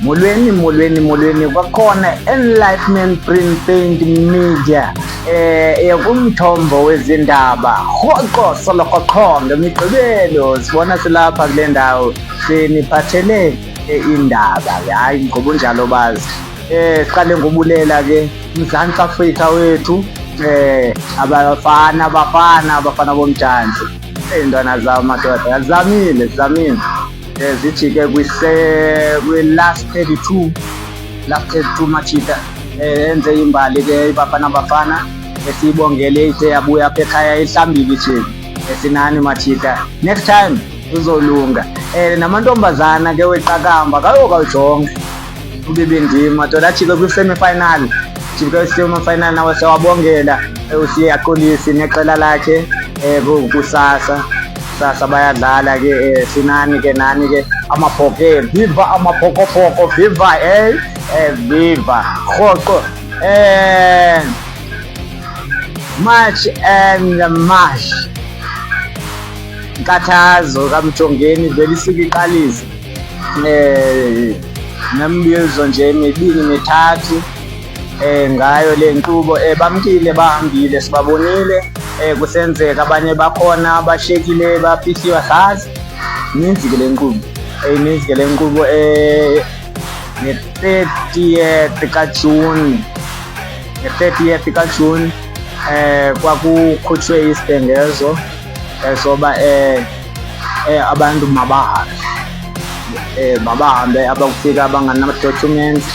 Molweni, molweni, molweni kwakhona Enlightenment Print Paint Media kumthombo wezindaba rhoqo soloko qho ngemigqibelo sibona silapha kule ndawo siniphathele indaba. Hayi, ngobunjalo bazi siqale ngobulela ke uMzantsi Afrika wethu, abafana bafana abafana bomjantsi, iintwana zam madoda, zamile zamile, zijike kwi-last 32, last 32 majita, enze imbali ke iBafana Bafana esiyibongele ithe yabuya apha ekhaya ihlambile ijezi. Esinani majita, next time uzolunga. Namantombazana ke weqakamba kaloku awujonge ube bendim madoda, ajike kwi-semi-final, jike kwi-semi-final nawe siyawabongela. USiya Kolisi neqela lakhe kusasa kusasa bayadlala ke. Sinani ke nani ke amaphoke, viva amaphokophoko, viva, viva rhoqo. March and March, inkathazo kaMjongeni vele isuke iqalise nemibuzo nje mibini mithathu ngayo le nkqubo. Bamkile, bahambile, sibabonile kusenzeka, abanye bakhona abashiyekile bafihliwe, sazi ininzi ke le nkqubo, ininzi ke le nkqubo. Nge-30th kaJuni, nge-30th kaJuni kwakukhutshwe isibhengezo soba abantu mabahambe, mabahambe abakufika abanganama-documents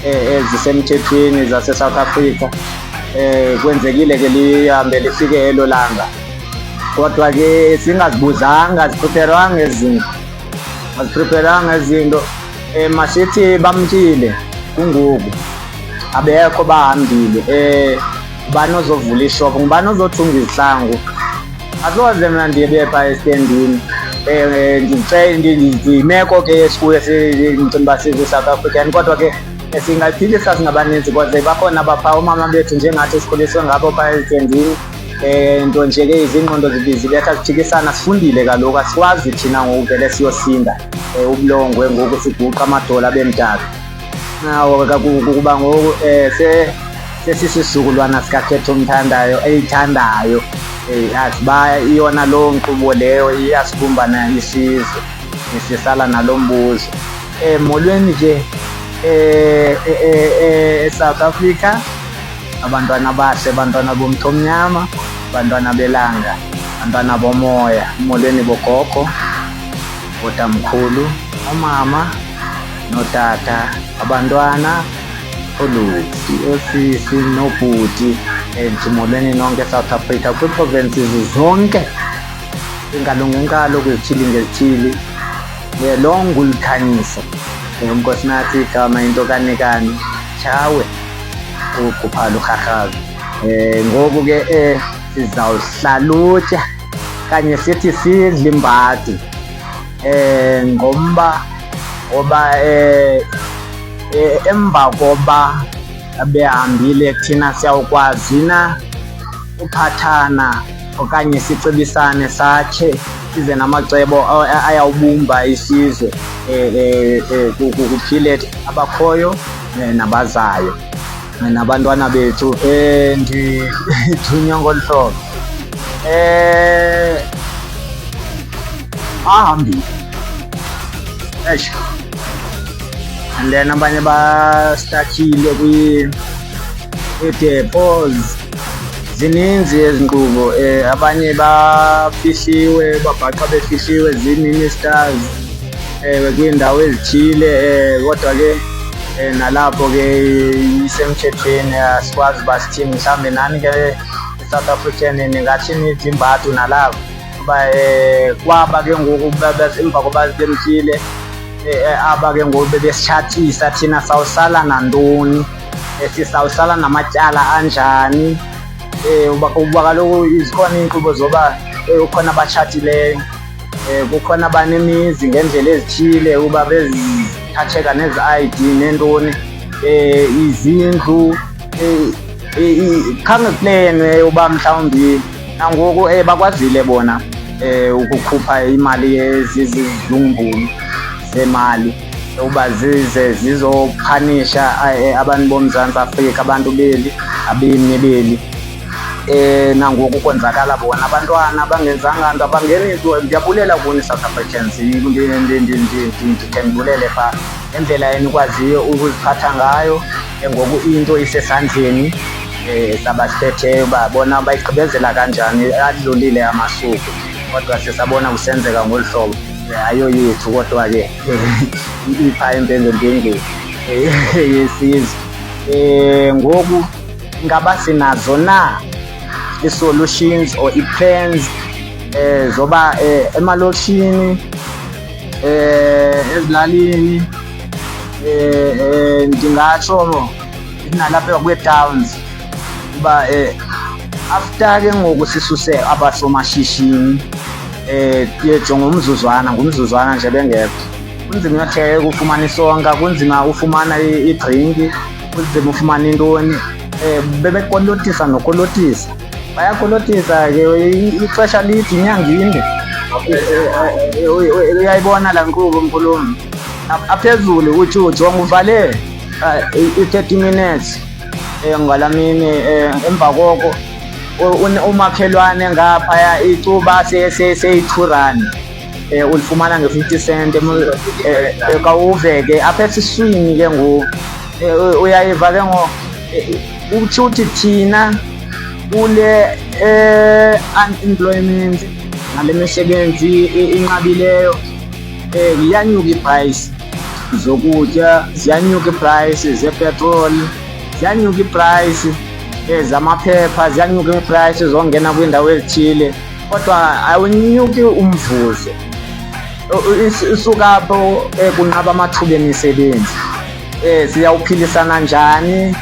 ezisemthethweni zase-South Africa. Kwenzekile ke lihambe lifike elo langa, kodwa ke singazibuzanga, aziprepherwanga ezi zinto, aziprepherwanga ezi zinto. Masithi bamkile kungoku, abekho, bahambile, ngubani ozovula ishophu? Ngubani ozothunga izihlangu? Asoze mna ndibe phaa esitendini. Yimeko ke esikuyo, ndicinga uba sizi-South African, kodwa ke singayiphikisa singabaninzi, kodwa bakhona baphaa oomama bethu njengathi sikhuliswe ngabo phaa ezitendini. Nto nje ke izingqondo zibetha ziphikisana, sifundile kaloku, asikwazi thina ngoku vele siyosinda ubulongwe ngoku siguqa amadolo abe mdaka. Nawo kuba ngoku sesisizukulwana sikakhetha umthandayo eyithandayo, azi uba iyona loo nkqubo leyo iyasibumba na isizwe, sisala nalo mbuzo. Molweni ke eSouth Africa, abantwana abahle, abantwana bomntu omnyama, abantwana belanga, abantwana bomoya, molweni bogogo, bootamkhulu, oomama nootata, abantwana, oolusi, oosisi noobhuti. Ndithi molweni nonke eSouth Africa kwii-provinces zonke, kwiinkalo ngeenkalo, kwizithili ngezithili. Lo ngulukhanyiso uNkosinathi igama into kanikani Tshawe uguphala urharhaza. Ngoku ke sizawuhlalutya kanye sithi sidla imbadi ngomba ngoba emva koba behambile thina siyawukwazi na uphathana okanye sicebisane sakhe size namacebo ayawubumba isizwe, kuphile abakhoyo nabazayo nabantwana bethu? Ndithunywa ngolu hlobo, ahambile, eish, and then abanye bastakhile kwii-depots, zininzi ezi nkqubo. Abanye bafihliwe, babhaqa befihliwe zii-ministers kwiindawo ezithile, kodwa ke nalapho ke isemthethweni, asikwazi uba sithini. Mhlawumbi nani ke i-South African ningathi nidla imbadu nalapho kuba kwaba ke ngoku emva koba bemkile aba ke ngoku bebesitshatisa, thina sawusala nantoni? Sisawusala namatyala anjani? Kuba kaloku zikhona iinkqubo zoba kukhona abatshatileyo, kukhona abanemizi ngeendlela ezithile uba bezithatheka nezi ID neentoni, izindlu, khange kuplenwe uba mhlawumbi nangoku bakwazile bona ukukhupha imali ezizizumbulu zemali. Uba zize zizophanisha abantu boMzantsi Afrika, abantu beli, abemi beli. Nangoku konzakala bona abantwana abangenzanga nto, abangeni nto. Ndiyabulela kuni South Africans, ndikhe ndibulele phaa ngendlela enikwaziyo ukuziphatha ngayo. Ngoku into isesandleni sabasiphetheyo uba bona bayigqibezela kanjani. Adlulile amasuku kodwa sisabona kusenzeka ngolu hlobo. Ayoyethu kodwa ke ipha empembembengeni yesizwe. Ngoku ingaba sinazo na ii-solutions or ii-plans zoba emalokishini, ezilalini, ndingatsho nalapha kwii-towns, uba after ke ngoku sisuse abasomashishini, jonga umzuzwana, ngumzuzwana nje bengekho, kunzima uyothenga ufumana isonka, kunzima ufumana idrinki, kunzima ufumana intoni. Bebekolotisa nokolotisa, bayakolotisa ke ixesha lide, inyanga inde. Uyayibona laa nkqubo, mkhulumi? Aphezulu uthi ujonga uvale i-30 minutes ngalaa mini, emva koko umakhelwane ngaphaya icuba seyi-2 rand, ulifumana nge-50 cent. Khawuve ke apha esiswini ke ngoku, uyayiva ke ngoku, utsho uthi thina kule unemployment nale misebenzi inqabileyo, ziyanyuka ii-price zokutya, ziyanyuka ii-price zepetroli, ziyanyuka ii-price zamaphepha, ziyanyuka ii-price zongena kwiindawo ezithile, kodwa awunyuki umvuzo. Isuka apho kunqaba amathuba emisebenzi. Siyawuphilisana njani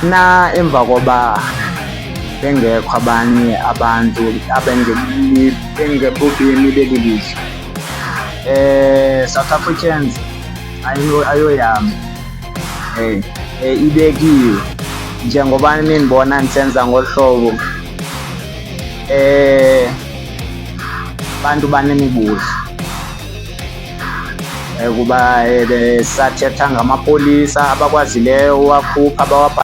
na emva koba bengekho abanye abantu bengebobemi beli lizwe? South Africans, ayoyam, ibekiwe njengoba nindibona ndisenza ngolu hlobo. Bantu banemibuzo kuba besathetha ngamapolisa abakwazileyo uwakhupha.